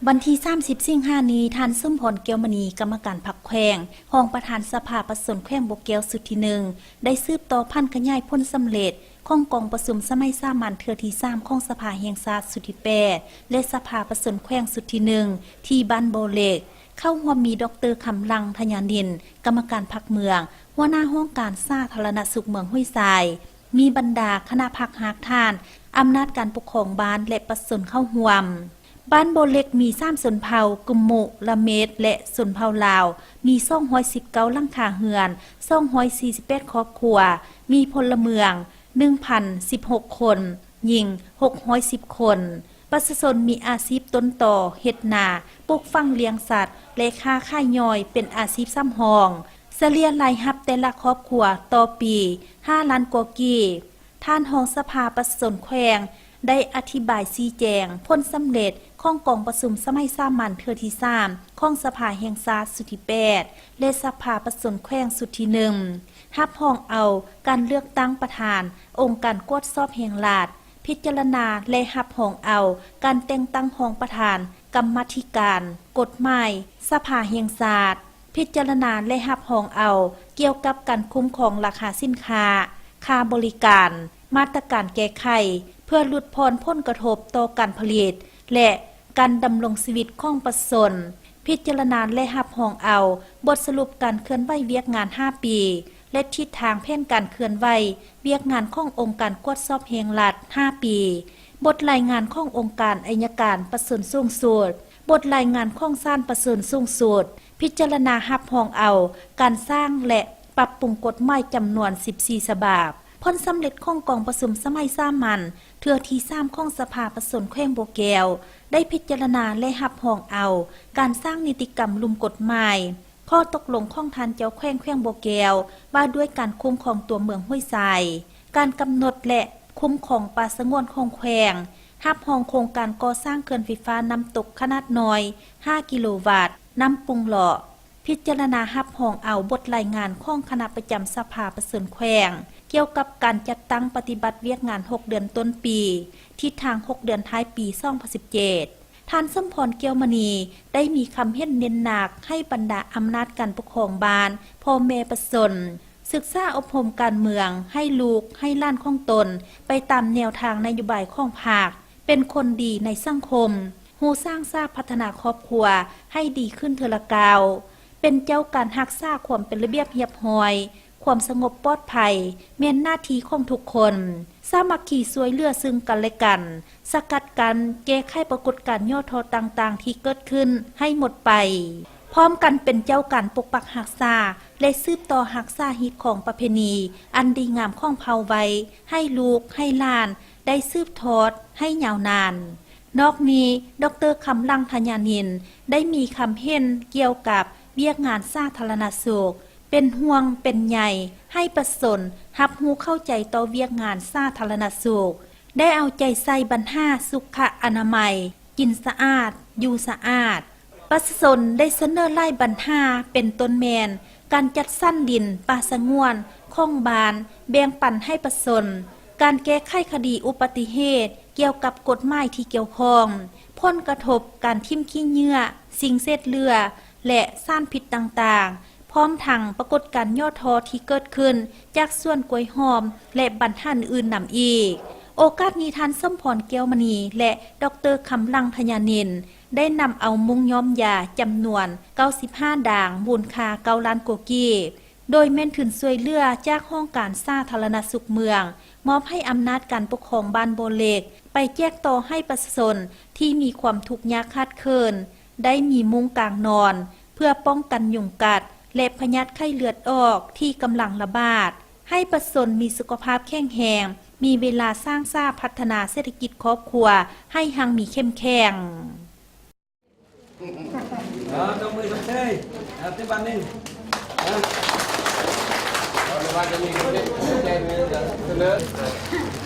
ວັນທີສາມສິບສິງຫານີ້, ທ່ານ ສົມພອນ ແກ້ວມະນີ ກຳມະການພັກແຂວງ, ຮອງປະທານສະພາປະຊາຊົນແຂວງບໍ່ແກ້ວຊຸດທີໜຶ່ງ ໄດ້ສືບຕໍ່ຜັນຂະຫຍາຍຜົນສຳເລັດຂອງກອງປະຊຸມສະໄໝສາມັນເທື່ອທີສາມຂອງສະພາແຫ່ງຊາດຊຸດທີແປດ ແລະ ສະພາປະຊາຊົນແຂວງຊຸດທີໜຶ່ງ ທີ່ບ້ານບໍ່ເຫຼັກ. ເຂົ້າຮ່ວມມີ ດອກເຕີ ຄຳລັງ ທະຍານິນ ກຳມະການພັກເມືອງ, ຫົວໜ້າຫ້ອງການສາທາລະນະສຸກເມືອງຫ້ວຍຊາຍ, ມີບັນດາຄະນະພັກຮາກຖານ, ອຳນາດການປົກຄອງບ້ານ ແລະ ປະຊາຊົນເຂົ້າຮ່ວມ. ບ້ານບໍ່ເຫຼັກມີສາມຊົນເຜົ່າ, ກຸ່ມມົ, ລະເມດ ແລະ ຊົນເຜົ່າລາວ, ມີສອງຮ້ອຍສິບເກົ້າຫຼັງຄາເຮືອນ, ສອງຮ້ອຍສີ່ສິບແປດຄອບຄົວ, ມີພົນລະເມືອງໜຶ່ງພັນສິບຫົກຄົນ, ຍິງຫົກຮ້ອຍສິບຄົນ. ປະຊາຊົນມີອາຊີບຕົ້ນຕໍ, ເຮັດນາ, ປູກຝັງລ້ຽງສັດ ແລະ ຄ້າຂາຍຍ່ອຍເປັນອາຊີບສຳຮອງ. ສະເລ່ຍລາຍຮັບແຕ່ລະຄອບຄົວຕໍ່ປີຫ້າລ້ານກວ່າກີບ. ທ່ານຮອງສະພາປະຊາຊົນແຂວງໄດ້ອະທິບາຍຊີ້ແຈງຜົນສຳເລັດຂອງກອງປະຊຸມສະໄໝສາມັນເທື່ອທີສາມຂອງສະພາແຫ່ງຊາດຊຸດທີແປດ ແລະ ສະພາປະຊາຊົນແຂວງຊຸດທີໜຶ່ງ ຮັບຮອງເອົາການເລືອກຕັ້ງປະທານອົງການກວດສອບແຫ່ງລັດ, ພິຈາລະນາ ແລະ ຮັບຮອງເອົາການແຕ່ງຕັ້ງຮອງປະທານກຳມາທິການກົດໝາຍສະພາແຫ່ງຊາດ, ພິຈາລະນາ ແລະ ຮັບຮອງເອົາກ່ຽວກັບການຄຸ້ມຄອງລາຄາສິນຄ້າ, ຄ່າບໍລິການ, ມາດຕະການແກ້ໄຂເພື່ອຫຼຸດຜ່ອນຜົນກະທົບຕໍ່ການຜະລິດ ແລະ ການດຳລົງຊີວິດຂອງປະຊາຊົນ, ພິຈາລະນາ ແລະ ຮັບຮອງເອົາບົດສະຫຼຸບການເຄື່ອນໄຫວວຽກງານຫ້າປີ ແລະ ທິດທາງແຜນການເຄື່ອນໄຫວວຽກງານຂອງອົງການກວດສອບແຫ່ງລັດຫ້າປີ, ບົດລາຍງານຂອງອົງການໄອຍະການປະຊາຊົນສູງສຸດ, ບົດລາຍງານຂອງສານປະຊາຊົນສູງສຸດ, ພິຈາລະນາຮັບຮອງເອົາການສ້າງ ແລະ ປັບປຸງກົດໝາຍຈຳນວນສິບສີ່ສະບັບ. ຜົນສຳເລັດຂອງກອງປະຊຸມສະໄໝສາມັນເທື່ອທີສາມຂອງສະພາປະຊາຊົນແຂວງບໍ່ແກ້ວ ໄດ້ພິຈາລະນາ ແລະ ຮັບຮອງເອົາການສ້າງນິຕິກຳລຸ່ມກົດໝາຍ ຂໍ້ຕົກລົງຂອງທ່ານເຈົ້າແຂວງແຂວງບໍ່ແກ້ວ ວ່າດ້ວຍການຄຸ້ມຄອງຕົວເມືອງຫ້ວຍຊາຍ, ການກຳນົດ ແລະ ຄຸ້ມຄອງປ່າສະຫງວນຂອງແຂວງ, ຮັບຮອງໂຄງການກໍ່ສ້າງເຂື່ອນໄຟຟ້ານ້ຳຕົກຂະໜາດນ້ອຍຫ້າກິໂລວັດ, ນ້ຳປຸງຫຼໍ້, ພິຈາລະນາຮັບຮອງເອົາບົດລາຍງານຂອງຄະນະປະຈຳສະພາປະຊາຊົນແຂວງ ກ່ຽວກັບການຈັດຕັ້ງປະຕິບັດວຽກງານຫົກເດືອນຕົ້ນປີ, ທິດທາງຫົກເດືອນທ້າຍປີສອງພັນສິບເຈັດ. ທ່ານ ສົມພອນ ແກ້ວມະນີ ໄດ້ມີຄຳເຫັນເນັ້ນໜັກໃຫ້ບັນດາອຳນາດການປົກຄອງບ້ານ, ພໍ່ແມ່ປະຊາຊົນ ສຶກສາອົບຮົມການເມືອງໃຫ້ລູກໃຫ້ຫຼານຂອງຕົນໄປຕາມແນວທາງນະໂຍບາຍຂອງພັກ, ເປັນຄົນດີໃນສັງຄົມ, ຮູ້ສ້າງສາພັດທະນາຄອບຄົວໃຫ້ດີຂຶ້ນເທື່ອລະກ້າວ, ເປັນເຈົ້າການຮັກສາຄວາມເປັນລະບຽບຮຽບຮ້ອຍ, ຄວາມສະຫງົບປອດໄພແມ່ນໜ້າທີ່ຂອງທຸກຄົນ, ສາມັກຄີຊ່ວຍເຫຼືອຊຶ່ງກັນແລະກັນ, ສະກັດກັ້ນແກ້ໄຂປາກົດການຫຍໍ້ທໍ້ຕ່າງໆທີ່ເກີດຂຶ້ນໃຫ້ໝົດໄປ, ພ້ອມກັນເປັນເຈົ້າການປົກປັກຮັກສາ ແລະ ສືບຕໍ່ຮັກສາຮີດຄອງປະເພນີອັນດີງາມຂອງເຜົ່າໄວ້ໃຫ້ລູກໃຫ້ຫຼານໄດ້ສືບທອດໃຫ້ຍາວນານ. ນອກນີ້, ດອກເຕີ ຄຳລັງ ທະຍານິນ ໄດ້ມີຄຳເຫັນກ່ຽວກັບວຽກງານສາທາລະນະສຸກ, ເປັນຫ່ວງເປັນໃຍໃຫ້ປະຊາຊົນຮັບຮູ້ເຂົ້າໃຈຕໍ່ວຽກງານສາທາລະນະສຸກ, ໄດ້ເອົາໃຈໃສ່ບັນຫາສຸຂະອະນາໄມ, ກິນສະອາດ, ຢູ່ສະອາດ. ປະຊາຊົນໄດ້ສະເໜີຫຼາຍບັນຫາ ເປັນຕົ້ນແມ່ນ ການຈັດສັນດິນປ່າສະຫງວນຂອງບ້ານແບ່ງປັນໃຫ້ປະຊາຊົນ, ການແກ້ໄຂຄະດີອຸບັດຕິເຫດກ່ຽວກັບກົດໝາຍທີ່ກ່ຽວຂ້ອງ, ຜົນກະທົບການຖິ້ມຂີ້ເຫຍື້ອ, ສິ່ງເສດເຫຼືອ ແລະ ສານພິດຕ່າງໆ, ພ້ອມທັງປາກົດການຫຍໍ້ທໍ້ທີ່ເກີດຂຶ້ນຈາກສວນກ້ວຍຫອມ ແລະ ບັນຫາອື່ນນຳອີກ. ໂອກາດນີ້ ທ່ານ ສົມພອນ ແກ້ວມະນີ ແລະ ດອກເຕີ ຄຳລັງ ທະຍານິນ ໄດ້ນຳເອົາມຸ້ງຍ້ອມຢາຈຳນວນເກົ້າສິບຫ້າດາງ ມູນຄ່າເກົ້າລ້ານກວ່າກີບ, ໂດຍແມ່ນທຶນຊ່ວຍເຫຼືອຈາກຫ້ອງການສາທາລະນະສຸກເມືອງ ມອບໃຫ້ອຳນາດການປົກຄອງບ້ານບໍ່ເຫຼັກ ໄປແຈກຕໍ່ໃຫ້ປະຊາຊົນທີ່ມີຄວາມທຸກຍາກຂາດເຂີນ ໄດ້ມີມຸ້ງກາງນອນ ເພື່ອປ້ອງກັນຍຸງກັດ ແລະ ພະຍາດໄຂ້ເລືອດອອກທີ່ກຳລັງລະບາດ, ໃຫ້ປະຊາຊົນມີສຸຂະພາບແຂງແຮງ, ມີເວລາສ້າງສາພັດທະນາເສດຖະກິດຄອບຄົວໃຫ້ຮັ່ງມີເຂັ້ມແຂງ. ເອົາ ຕົບມືຊົມເຊີຍ ເອົາ ເຕັມບາດໜຶ່ງ ເອົາ ເອົາ ເອົາ ເອົາ ເອົາ ເອົາ